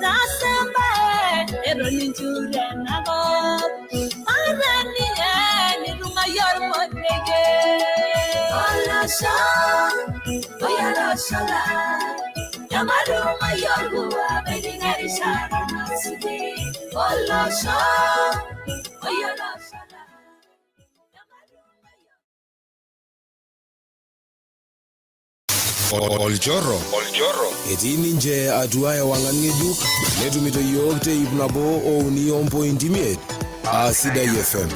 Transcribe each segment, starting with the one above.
Etaasa embae eton inchu tenakop. Maata ninye nitung'ayie ormonekie. Olosho, oi olosho lai. Ematung'ai orkuak ejing erishata nasuji. Olosho, oi olosho lai. Olchorro etii ninche atua ewang'an ng'ejuk netumito iyiook te 103.5 aa Sidai FM.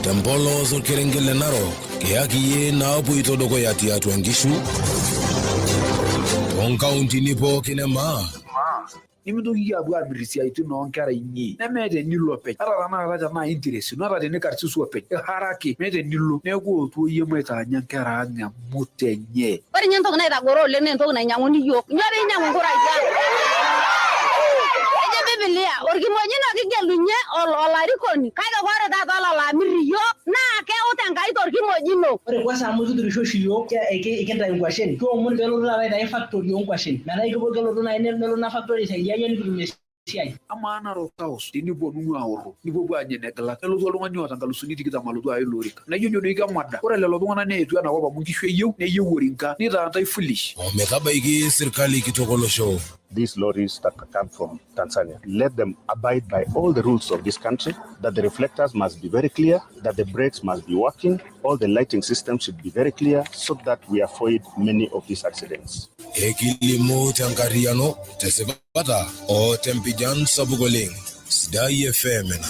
Tempolos orkerenket le Narok kiyaki iyie naapoito dukuya tiatua nkishu toonkauntini pookin e maa. Nimintoki apuo amir isiaitin oonkera inyi nemeeta enilo openy ata tanakata tenaa interest ino ata tenikarsisi openy iharaki meeta enilo neeku ootu iyie maitaanya nkera ang emut enye. Ore ninye entoki naitagoro oleng naa entoki nainyang'uni iyiook. Nyoo pee inyang'u nkurai ang? Ejo Bibilia, orkimojino kigelunye olarikoni, kake ore taata olo amir iyiook naa keut Enkai torkimojino. Ore kwanza amu kiturisho oshi iyiook kintayu inkwashen, kiomon peelotu taata aitayu factory oonkwashen metaa kelotu naaji nelotu ina factory aisaidia iyiook nikitum esiai. Amaa Narok South tenipuonunu aoro nipuopuo aanya enegilata nelotu oltung'ani oota nkalusuni tikitam alotu aya ilo orika naa ijojo doi kemada. Ore lelo tung'anak neetuo enakop amu nkishu eyieu neyieu orinka nitaa ntae foolish. Ometabaiki sirkali kitok olosho. These lorries that come from Tanzania. Let them abide by all the rules of this country, that the reflectors must be very clear, that the brakes must be working, all the lighting systems should be very clear so that we avoid many of these accidents. Ekilimu tenkarriyiano, tesipata o tempijan sapuk oleng. Sidai FM ena.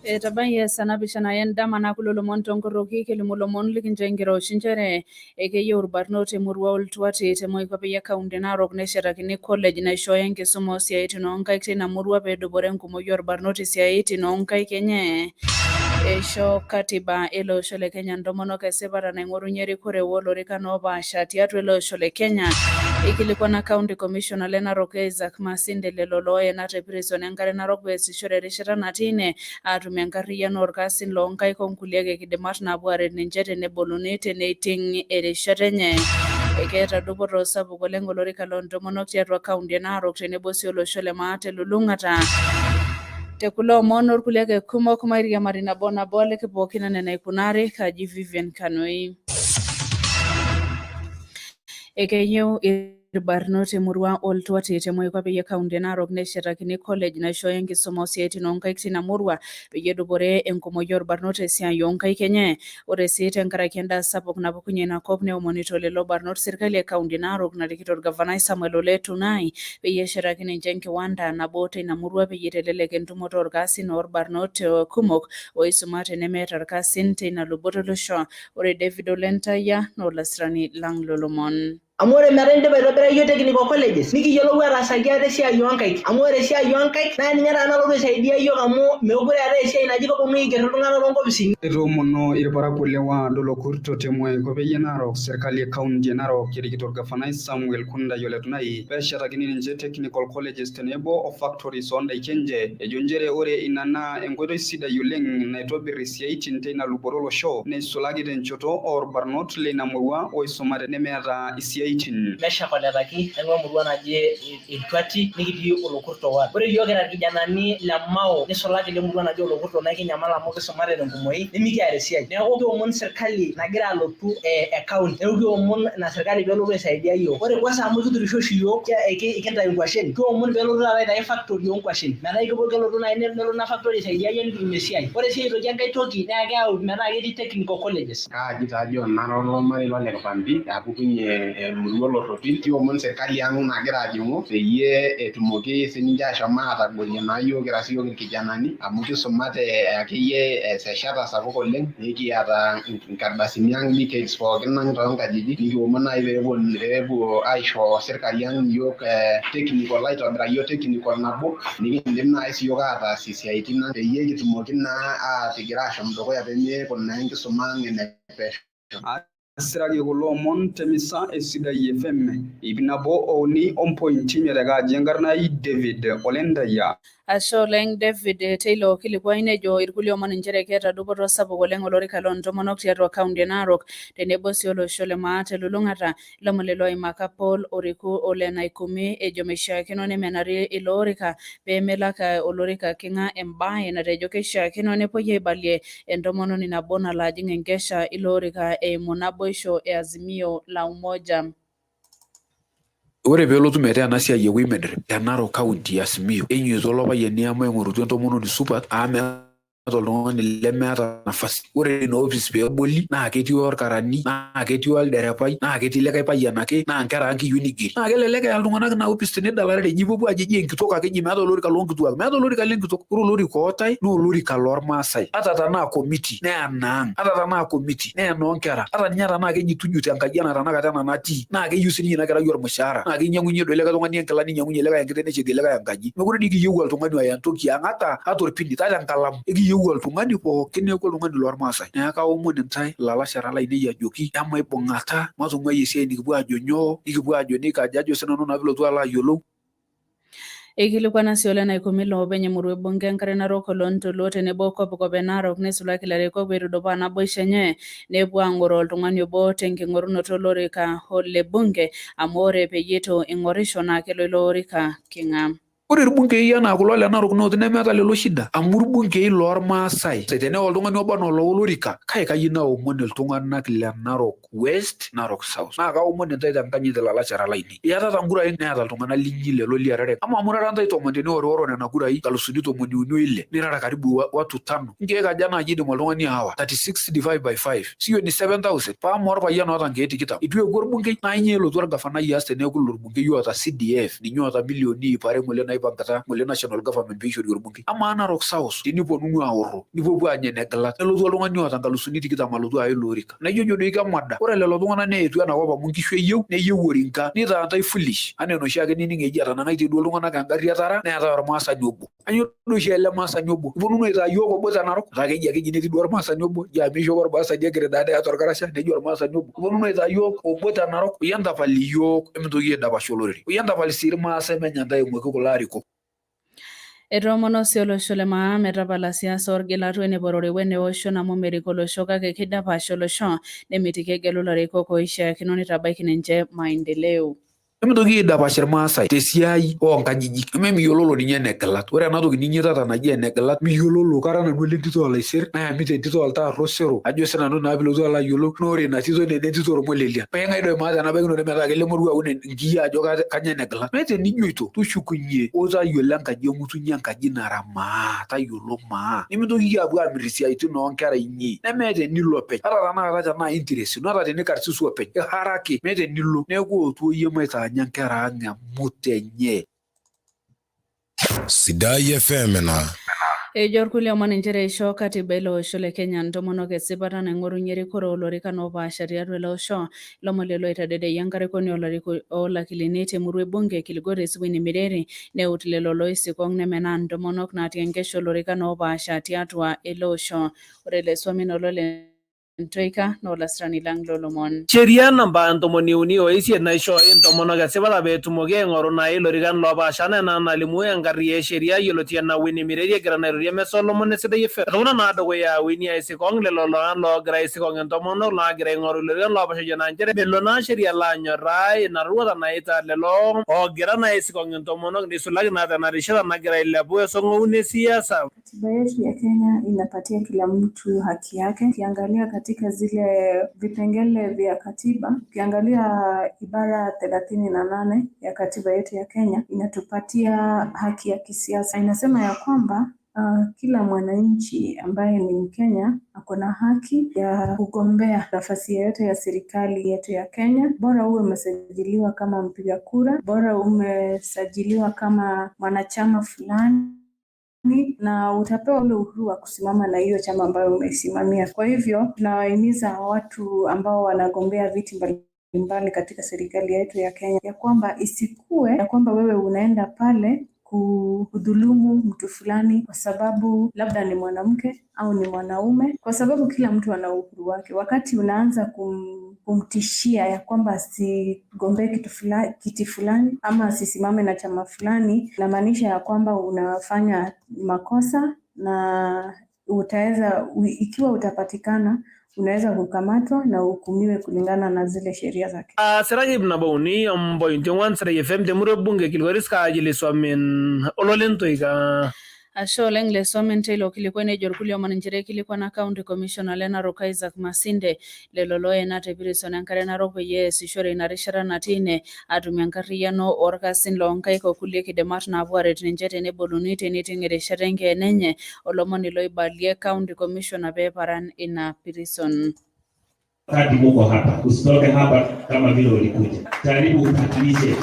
Etabayie saa napishana endama naa kulo lomon tonkoroki kelimu lomon likincho enkiroshi nchere ekeyieu irbarnot emurua oltuati te moikuape e kaunti e Narok neshetakini college naishooyo enkisuma oosiaitin oonkaik teina murua peedupore enkumoi orbarnot isiaitin oonkaik enye. Eishoo katiba ele osho le Kenya ntomonok esipata naing'orunye erikore oolorikan oopaasha tiatua ele osho le Kenya. Eikilikwana County Commissioner le Narok Isaac Masinde lelo looena te prison enkare narok peesishore erishata natii ine aatumie enkarriyiano oorkasin loonkaik onkulie ake kidimat naapuo aaret ninche teneboluni teneiting erishata enye. Ekeeta dupoto sapuk oleng olorika loo ntomonok tiatua kaunti e Narok tenebo sii olosho le maa telulung'ata. Te kulo omon orkulie ake kumok mairiamari nabo nabo aliki pookin enaa enaikunari kaji Vivian Kanoi. Ekeyieu irbarnot emurua Oltuati te moikuape e kaunti e Narok neshetakini college naishooyo enkisuma osiaitin oonkaik tina murua peyie edupore enkumoi orbarnot esiai oonkaik enye. Ore sii tenkaraki endaa sapuk napukunye ina kop neomonito lelo barnot serkali e kaunti Narok narikito orgavanai Samuel Ole Tunai peyie eshetaki ninche enkiwanda nabo teina murua peyie eitelelek entumoto orkasin oorbarnot kumok oisumate nemeeta irkasin teina luboto olosho. Ore David Ole Ntayia naa olasirani lang lolomon. Amu ore metaa indipa aitobira iyiook technical colleges nikiyiolou ataasaki ate esiai oonkaik amu ore esiai oonkaik naa ninye taata nalotu aisaidia iyiook amu meekure eetae esiai naji keponunui aiger iltung'anak toonkopisini. Etoomono irparakuo le ward Olokurto te Moikuape e Narok serkali e kaunti e Narok erikito orgafanai Samuel Kundai Ole Tunai peeshetakini ninche technical colleges tenebo o factories oo ndaiki enche. Ejo nchere ore ina naa enkoitoi sidai oleng naitobir isiaitin teina luboto olosho neisulaki tenchoto oorbarnot leina murua oisumate nemeeta isiaitin. Meshack Ole Taki, naing'ua emurua naji Iltuati nikitii Olokurto ward. Ore iyiook kira irkijanani le Mao nisulaki ile murua naji Olokurto naa ekinyamal amu kisumate tenkumoi nemikiata esiai. Neeku kiomon sirkali nagira alotu e county, neeku kiomon ina sirkali peelotu aisaidia iyiook. Ore kwanza amu kiturisho oshi iyiook kintayu nkwashen, kiomon peelotu taata aitayu factory oo nkwashen metaa kelotu naaji nelotu ina factory aisaidia iyiook nikitum esiai. Ore sii aitoki enkae toki naa keyau metaa ketii technical colleges. Kaaji taa John nara olormarei lo Lekipambi apukunye emurua Olorropil. Kiomon serkali ang nagira ajing'u peyie etumoki sininche ashom aatagolie naa iyiook kira siyiok irkijanani amu kisumate akeyie eseshata sapuk oleng nikiata nkardasini ang details pookin ang toonkajijik nikiomon naaji peepuo aisho serkali ang iyiook technical aitobiraki iyiook technical nabo nikindim naaji siyiok ataasie isiaitin ang peyie kitumoki naa atigira ashom dukuya pemeeku naa enkisuma ang enepesho. Asiraki kulo omon temisa e Sidai FM 103.5 tekaaji enkarna ai David Ole Ntayia. Ashe oleng David Taylor kilikuai nejo irkulie omon nchere keeta dupoto sapuk oleng olorika loontomonok tiatua kaunti e Narok tenebo sii olosho le maa telulung'ata. Ilomon lelo oimaka Paul Oriku ole Naikumi ejo meishiakino nemenari ilo orika peemelak olorika king'a embae natejo keishiakino nepuoi aibalie entomononi nabo nalo ajing enkesha ilo orika eimu naboisho e Azimio la Umoja. Ore peelotu metaa ena siai e women rep te Narok County Azimio, enyoito ilo payian maing'orutu entomononi supat amu meeta oltung'ani lemeeta nafasi. Ore ina office peeboli naa ketii orkarani, naa ketii olderepai, naa ketii likae payian ake, naa nkera ang kiyieu nigeri. Naa kelelek eya iltung'anak ina office tenidalare eji ipuopuo ajo eji enkitok ake eji meeta olorika loonkituak, meeta olorika lenkitok. Ore olorika ootae naa olorika lormaasai. Ata tenaa committee naa enaang, ata tenaa committee naa enoonkera, ata ninye tenaa keji tujuto enkaji enaa tenakata ena natii naa keyieu sininye ina kerai ormushaara naa keinyang'unyie doi likae tung'ani enkila ninyang'unyie likae enkiteng neshetie likae enkaji. Mekure dii kiyieu oltung'ani oya entoki ang ata ata orpinit ata enkalamu ekiyieu oltung'ani pookin neeku oltung'ani lormaasai. Neeku kaomon intae ilalashera lainei ajoki emaibung'ata matung'uai esiai nikipuo aajo nyoo nikipuo aajo nikaja ajo sinanu naa pilotu alo ayiolou. Eikilikwana sii ole Naikumi loopeny emurua e bunge enkare narok oloontoluo tenebo kopikop e Narok neisulaki ilarikok peitudupaa naboisho enye nepuo ang'oroo oltung'ani obo tenking'orunoto olorika le bunge amu ore peyie eitu ing'orisho naa kelo ilo orika king'a. Ore irbungei anaa kulo le Narok North nemeeta lelo shida amu irbungei lormaasai. Teneya oltung'ani obo anaa olowa olorika, kai kayieu naomon iltung'anak le Narok West, Narok South. Naa kaomon intae tenkanyit ilalashera lainei. Iyatata nkurai neeta iltung'anak linyi lelo liarare. Amaa amu irara ntae tomon teniworoworo nena kurai nkalusuni tomoni uni oile nirara karibu watu tano. Nkeek aja naaji eidim oltung'ani aawa? 36 divided by 5 sio ni 7000? Paa amaa orpayian oota nkeek tikitam eitu eeku orbungei? Naa inyoo elotu orgavanai aas teneeku ilo orbungei oota CDF ninye oota milioni iip are ng'ole naipangita ng'ole national government peishori orbungei? Amaa Narok South teniponunu aorro nipuopuo aanya enegilat nelotu oltung'ani oota nkalusuni tikitam alotu aya ilo orika naijojo doi kemada. Ore lelo tung'anak neetuo enakop amu nkishu eyieu neyieu orinka nitaa ntae foolish anaa enoshi ake nining eji etanang'aitie duo iltung'anak engarri etara neetae ormaasani obo. Kanyoo duo oshi ele maasani obo? Iponunu aitaa iyiook obo te Narok? Etaa keji ake eji netii duo ormaasani obo, eji amu eishopo ormaasani enkiridaa neeta orkarasha, neji ormaasani obo. Iponunu aitaa iyiook obo te Narok? Oyie entapal iyiook emintoki aidapash olorere. Oyie entapal sii irmaasai menya ntae eng'uiki kulo arikok. Etoomono sii olosho le maa metapala siasa orgilatu eneporori weneoshon amu merik olosho kake keidapash olosho nemitiki egelu ilarikok oishiakino neitabaiki ninche maendeleo. Emintoki aidapash irmaasai tesiai oonkajijik amu emiyiololo ninye enegilat. Ore ena toki ninyitata naji enegilat miyiololo. Kara nanu olentito olaisir nayamita entito oltaar osero ajo sinanu naa pilotu alo ayiolou naa ore ina tito naa enentito ormolelia. Paa eng'ae doi maata enabaikinoto metaa kelemoruau nkiyiaa ajo kanya enegilat. Meeta enijoito tushukunye oo tayiolo enkaji eng'utunyi enkaji nara maa tayiolo maa. Nimintokiki aapuo aamir isiaitin oonkera inyi nemeeta enilo openy. Ata tenakata tenaa interest ino ata tenikarsisi openy iharaki meeta enilo. Neeku ootu oyie maitaanya nkera ang emut enye. Sidai FM ena. Ejo irkulie omon nchere eishoo katiba ele osho le Kenya ntomonok esipata naing'orunye erikore oolorikan oopaasha tiatua ele osho. Ilomon lelo oitadedeyia enkarikoni oolakilini temurua e bunge Kilgoris Winnie Mireri neut lelo loisikong nemenaa ntomonok natii enkesha oolorikan oopaasha tiatua ele osho. Ore ele suomi naa olole Ntoika naa olasirani lang loolomon. Sheria namba 38 naishoo intomonok esipata pee etumoki aing'oru nai ilorikan loopaasha anaa ena nalimu enkarriya e sheria yioloti anaa Winnie Mireri egira naa airorie emesa oolomon e Sidai FM. Etopona naa dukuya Winnie aisikong lelo lolan loogira aisikong intomonok naagira aing'oru ilorikan loopaasha ejo naa nchere melo naa sheria alo anyorraa ina roruata naita lelo oogira naa aisikong intomonok neisulaki naa tena rishata nagira ailepu esong'ouni e siasa. Katiba yetu ya Kenya inapatia kila mtu haki yake. Ukiangalia katika zile vipengele vya katiba, ukiangalia ibara 38 ya katiba yetu ya Kenya inatupatia haki ya kisiasa. Inasema ya kwamba kila mwananchi ambaye ni Mkenya ako na haki ya kugombea nafasi yoyote ya serikali yetu ya Kenya, bora uwe umesajiliwa kama mpiga kura, bora umesajiliwa kama mwanachama fulani na utapewa ule uhuru wa kusimama na hiyo chama ambayo umeisimamia. Kwa hivyo tunawahimiza watu ambao wanagombea viti mbalimbali katika serikali yetu ya Kenya ya kwamba isikue ya kwamba wewe unaenda pale kudhulumu mtu fulani kwa sababu labda ni mwanamke au ni mwanaume, kwa sababu kila mtu ana uhuru wake. Wakati unaanza kumtishia ya kwamba asigombee kitu fulani, kiti fulani ama asisimame na chama fulani, inamaanisha ya kwamba unafanya makosa na utaweza, ikiwa utapatikana, unaweza kukamatwa na uhukumiwe kulingana na zile sheria zake. Asiraki 4.4 Sidai FM temurua bunge Kilgoris kaaji lesuamen ololentoika. Ashe oleng lesuamen teilo kilikuai nejo irkulie omon nchere kilikwana county commissioner le Narok Isaac Masinde lelo loena te prison enkare narok peyie easishore ina rishata natii ine atumie enkarriyiano orkasin loonkaik okulie kidimat naapuo aret ninche teneboluni teneiting erishata enkeene enye olomoni loibalie county commissioner peeparan ina prison. Wakati muko hapa, usitoke hapa kama vile ulikuja. Jaribu ubadilishe.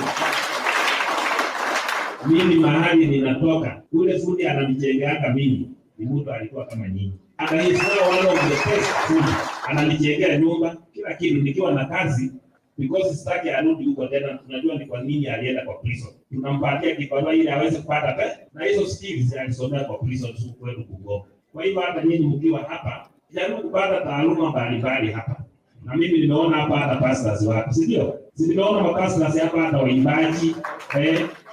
Mimi mahali ninatoka, ule fundi ananijengeanga mimi ni mtu alikuwa kama nyinyi. And he is now one of the best fundi. Ananijengea nyumba, kila kitu nikiwa na kazi because sitaki arudi huko tena. Tunajua ni kwa nini alienda kwa prison. Tunampatia kibarua ili aweze kupata pesa, na hizo skills alisomea kwa prison huku kwetu Bungoma. Kwa hivyo hata nyinyi mkiwa hapa, jaribu kupata taaluma mbalimbali hapa na mimi nimeona hapa hata pastors wako, si ndio? Si nimeona mapastors hapa hata waimbaji,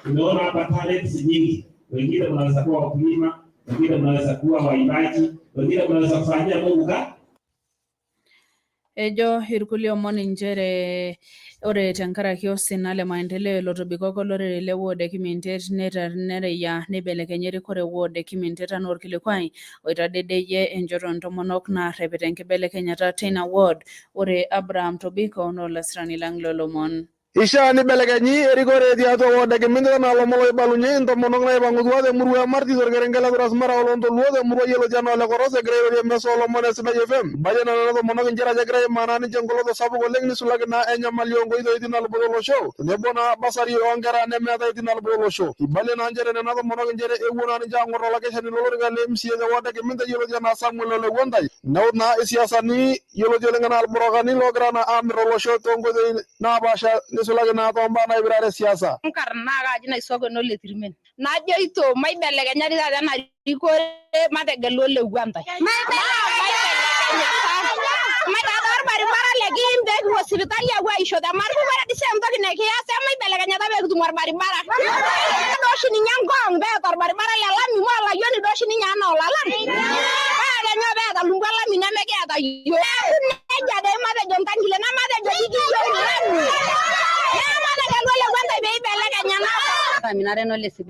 nimeona hapa talents nyingi. Wengine mnaweza kuwa wakulima, wengine mnaweza kuwa waimbaji, wengine mnaweza kufanyia Mungu ka Ejo irkulie omon nchere ore tenkaraki osina le maendeleo lotobikoko olorere le ward e Kimintet nereyia neibelekenya erikore e ward e Kimintet anaa orkilikuai oitadedeyie enchoto ntomonok naarrepita enkibelekenyata teina ward. Ore Abraham Tobiko naa olasirani lang lolomon. Ishaa nibelekenyi erikore tiatua ward e Kimintet enaa lomon loibalunye intomonok naipang'utua temurua e Martis orkerenket le Transmara olontoluo temurua yioloti enaa Ole Koros egira airorie emesa oolomon e Sidai FM. Eibalie nena tomonok inchere ajo egira aimaa naa ninche engoloto sapuk oleng nisulaki naa enyamali oonkoitoi tina luboto olosho tenebo naa basari oonkera nemeetai tina luboto olosho. Eibalie naa nchere nena tomonok inchere ewuo naa ninche aang'or olakeshani lolorika le MCA te ward e Kimintet yioloti enaa Samuel Ole Kuontai neut naa isiasani yioloti oleng enaa ilburokani loogira naa aamir olosho toonkoitoi naapaasha nisulaki naa tombaa naipirare siasa. Nkarna naa kaaji naisuak eno le Tirmen. Najoito maibelekenyari taata ena rikore mategelu ole Wuantai. Maitata orbaribara lekiim pee kipuo sipitali apuo aisho te Marku. Ore dii sii entoki nikiyas emaibelekenyata pee kitum orbaribara. Doo oshi ninye Ngong peeta orbaribara le lami moo olayioni doo oshi ninye anaa olalami. Paa kenyoo peeta Lumbu olami nemekiata yiok. Neeku nejia dei matejo Ntangile nematejo dii kiyieu lami. Neeku mategelu ole Wuantai pee ibelekenya ena.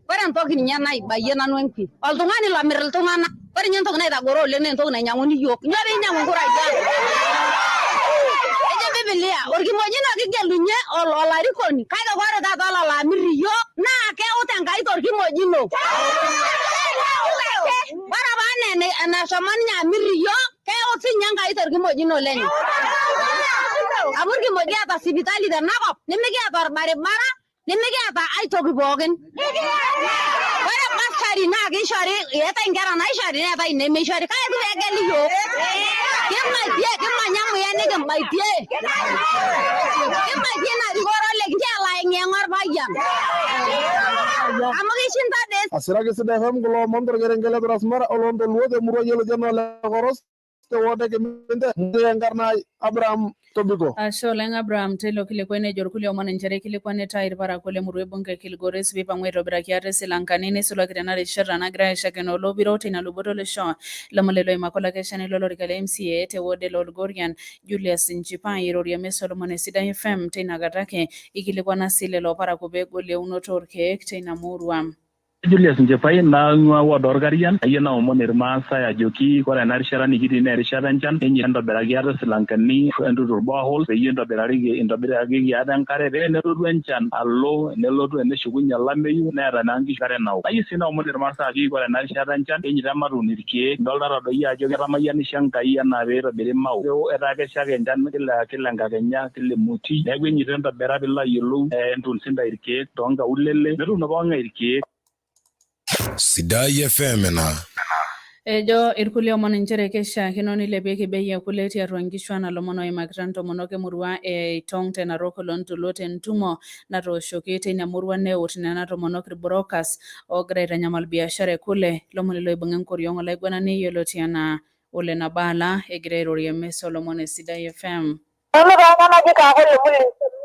Ore entoki ninye naibayie nanu enkwe, oltung'ani lomir iltung'anak. Ore ninye entoki naitagoro oleng naa entoki nainyang'uni yiok. Nyoo pee inyang'u nkurai ang? Ejo Bibilia, orkimojino kigelunye olarikoni, kake ore taata lolo amir iyiok naa keut Enkai torkimojino. Ore apa anaa enashomo ninye amir iyiok, keut sinye Enkai torkimojino lenye. Amu irkimoji eeta sipitali tenakop, nimikiata orbaribara, nimikiata aitoki pookin. Ore bursary naa kishori, eetae inkera naishori neetae inemeishori, kake itu peegeli yiok. Kimaitie, kimanya muya nikimbaitie. Kimbaitie ina rikore oleng, kialo aeng'iyeng'a orpayian. Amu kishinda dei. Asiraki Sidai FM kulo omon torkerenket le Transmara olontoluo temurua yioloti enaa Ole Koros te ward e Kimintet enkarna Abraham Tobiko. Ashe oleng Abraham teilo kilikuai nejo irkulie omon nchere kilikwanitae irparakuo lemurua ebunge Kilgoris peipang'u aitobiraki ate silankani neisulaki tena rishata nagirai aishakenoo olopiro teina luboto olosho. Lomon lelo oimaka olakeshani lolorika le MCA te ward e Lolgorian Julius Nchipai eirorie emisa olomon e Sidai FM teina kata ake ikilikwana sii lelo parakuo peegolie eunoto orkeek teina murua. Julius Nchepai naing'ua ward Orkarian, ayieu naomon irmaasai ajoki ore ena rishata nikitii naa erishata enchan, enye entobiraki ate isilankeni, entutur borehole peyie intobiraki ate enkare pee enelotu enchan alo nelotu eneshukunye olameyu neeta naa nkishu enkare naok. Ayieu sii naomon irmaasai ajoki ore ena rishata enchan enye matuun irkeek, idoltata doi ajo ketamayianisha Enkai enaa pee itobiri Mau, etaa kesha ake enchan kila enkakenya, kila emuti, neeku enye entobira piilo ayiolou entuun sintae irkeek toonkaulele, metuuno pooki ng'ae irkeek. Sidai FM ena. Ejo irkulie omon nchere keishiakino neilepieki bei e kule tiatua nkishu anaa lomon oimakita ntomonok emurua e Itong te Narok olontoluo tentumo natooshoki teina murua neut nena tomonok irbrokers oogira aitanyamal biashara e kule. Lomon lelo oibung'a enkoriong olaiguanani yioloti anaa Ole Nabala egira airorie emisa olomon e Sidai FM. Nanu taa ena naji Kaakuli Muli,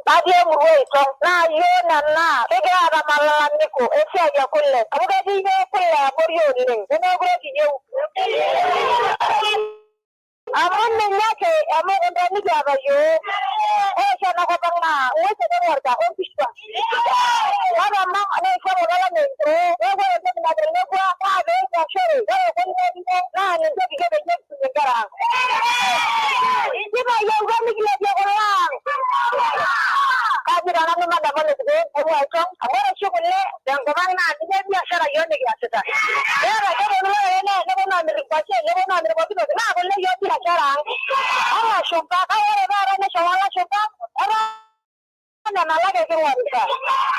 natii emurua e Itong. Naa iyiok nena kigira aata malalamiko esiai e kule amu ketii iyiok kule abori oleng nemeekure kiyieu. Amu ninye ake emukunta nikiata yiok. Ore oshi ena kop ang naa ng'uesi ake eng'orita onkishu ang. Ore ena neishoo olameyu neeku ore entoki natelekua naa pee kiasishore ore kule enye naa ninche kijo peyie kisumie inkera ang. Inji mayieutua nikilepie kule ang. Kaji taa nanu Madam Ole Kitok aing'ua Itong amu ore oshi kule tenkop ang naa ninye biashara yiok nikiasita. Keeta keponu iloreren neponu amir inkwashen neponu amir pooki toki naa kule yiok biashara ang. Olashumpa kake ore taata neshomo ilashumpa etaa nena alak king'orita.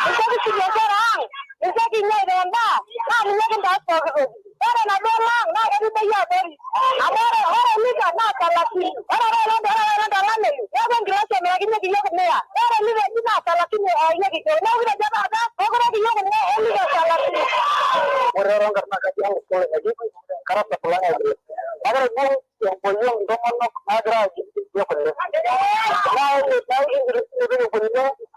Ninche kisumie inkera ang, ninche kinya aitaa endaa naa ninye kintaas pooki toki. Ore enaduo lang naa ketii bei abori amu ore ore lita naa salasini. Ore apaelong ore apaelong tolameyu neeku enkilasi emirakinyeki iyiok mia. Ore lita eji naa salasini eyayieki iyiok. Neeku kitejo taata mekure kiyieu kule elita salasini. Ore taata nkarn naa kaji Alex Ole Nakipi, kara supplier e kule. Nagira aibung enkoriong intomonok naagira aajing kule. Naa ore naa ekindim kule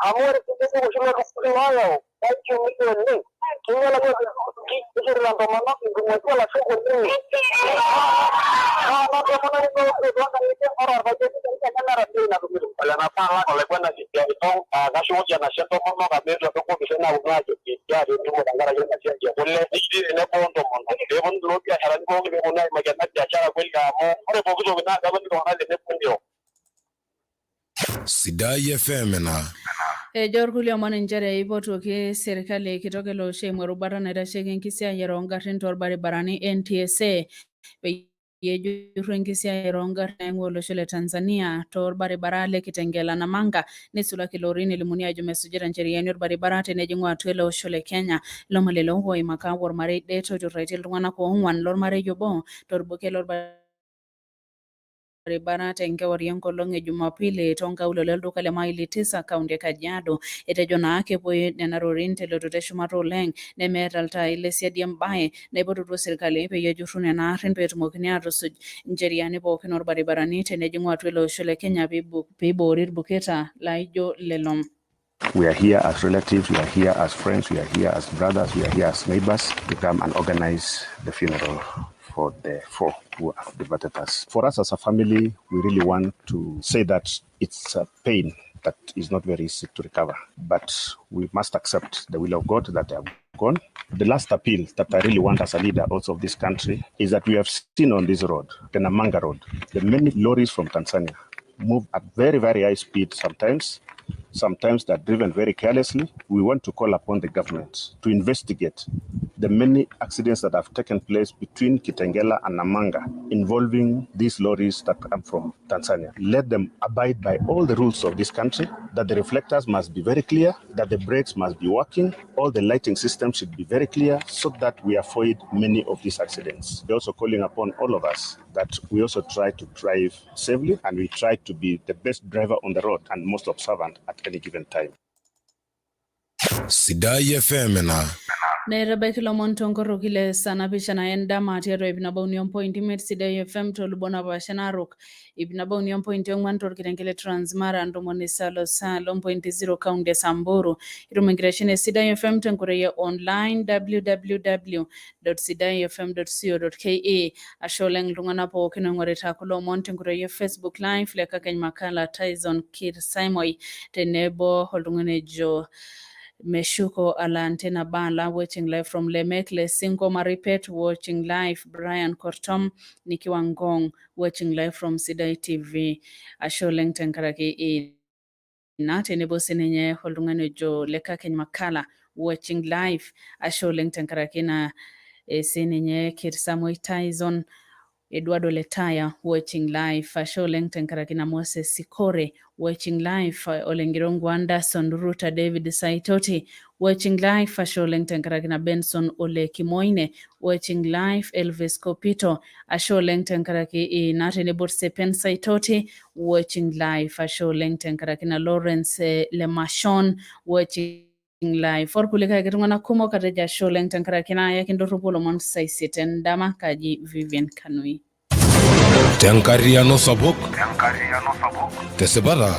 amu ore sii oshi loltukutuki looyau naa kiumia oleng. Kinyiala iltukutuki nishorita intomonok inkumoti arashu kule. Naa ena tomononi ore toonkang'itie ore orpayian nemeeta bei natumito. Ole nabo alak olaiguanani le Itong, kashukoki enashe intomonok amu eetuo atua enkopis ai naaponu aajoki kiata entumo tenkaraki ena siai e kule nikitii tenebo ontomonok peeponu kulo biasharani pookin peeponu aimaki ena biashara kweli amu ore pooki toki naa petoni iltung'anak tenebo ndio. Sidai FM ina. Ejo irkulie omon inchere eipotuoki serkali kitok ele osho eimu erubata naitasheki enkisiayiare oongarrin torbaribarani NTSA peyie ejurru enkisiayiare oongarrin naing'ua olosho le Tanzania torbaribara le Kitengela Namanga neisulaki ilorin elimuni ajo mesujita ncheriani orbaribara tenejing'u atua ele osho le Kenya. Lomon lelo oimaka ormarei det oiturraitie iltung'anak oong'wan lormarei obo torbuket lorbaribara tenkewarie enkolong e Jumapili toonkaulele olduka le Maili Tisa kaunti e Kajiado. Etejo naa kepuoi nena rorin telototo eshumata oleng nemeeta iltaai le siadi embae naipotutuo serkali peyie ejurru nena arrin peetumokini aatusuj ncheriani pookin orbaribarani tenejing'u atua ele osho le Kenya peiboori irbuketa laijo lelo. We are here as relatives, we are here as friends, we are here as brothers, we are here as neighbors to come and organize the funeral for the four who have departed us. For us as a family, we really want to say that it's a pain that is not very easy to recover, but we must accept the will of God that they have gone. The last appeal that I really want as a leader also of this country is that we have seen on this road, the Namanga Road, the many lorries from Tanzania move at very, very high speed sometimes. Sometimes they're driven very carelessly. We want to call upon the government to investigate the many accidents that have taken place between Kitengela and Namanga involving these lorries that come from Tanzania. Let them abide by all the rules of this country, that the reflectors must be very clear, that the brakes must be working, all the lighting systems should be very clear so that we avoid many of these accidents. We're also calling upon all of us that we also try to drive safely and we try to be the best driver on the road and most observant at any given time. Sidai FM ina. Neitabaiki ilomon tonkoroki le saa napishana endama tiatua 103.5 Sidai FM toolubot napaasha Narok, 103.4 torkerenket le Transmara, 97.0 kaunti e Samburu. Itum enkitesheni e Sidai FM tenkoitoi e online www.sidaifm.co.ke. Ashe oleng iltung'anak pookin oing'orita kulo omon tenkoitoi e Facebook Live le Kakeny Makala, Tyson Kir Simoi tenebo oltung'ani ojo Meshuko Alantena Bala watching live from Lemek, Lesingo Maripet watching live, Brian Kortom nikiwa Ngong watching live from Sidai TV. Ashe oleng tenkaraki ina tenebo sininye oltung'ani ojo Lekakeny Makala watching live. Ashe oleng tenkaraki ina sininye Kirsamoi Tyson Eduardo Letaya watching live. Ashe oleng tenkaraki na Moses Sikore watching live. Olengirongo Anderson Ruta David Saitoti watching live. Ashe oleng tenkaraki na Benson Ole Kimoine watching live. Elvis Kopito ashe oleng tenkaraki ina tenebo Sepen Saitoti watching live. Ashe oleng tenkaraki na Lawrence Lemashon watching live. Orkulikae ake tung'anak kumok atejo ashe oleng tenkaraki naa yakindorropu olomon saa isiet endama. Kaji Vivian Kanui. Tenkarriyiano sapuk, tesipata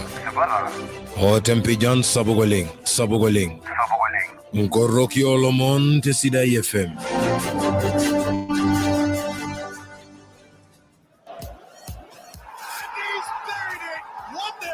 o tempijan sapuk oleng, sapuk oleng. Nkoroki oolomon te Sidai FM.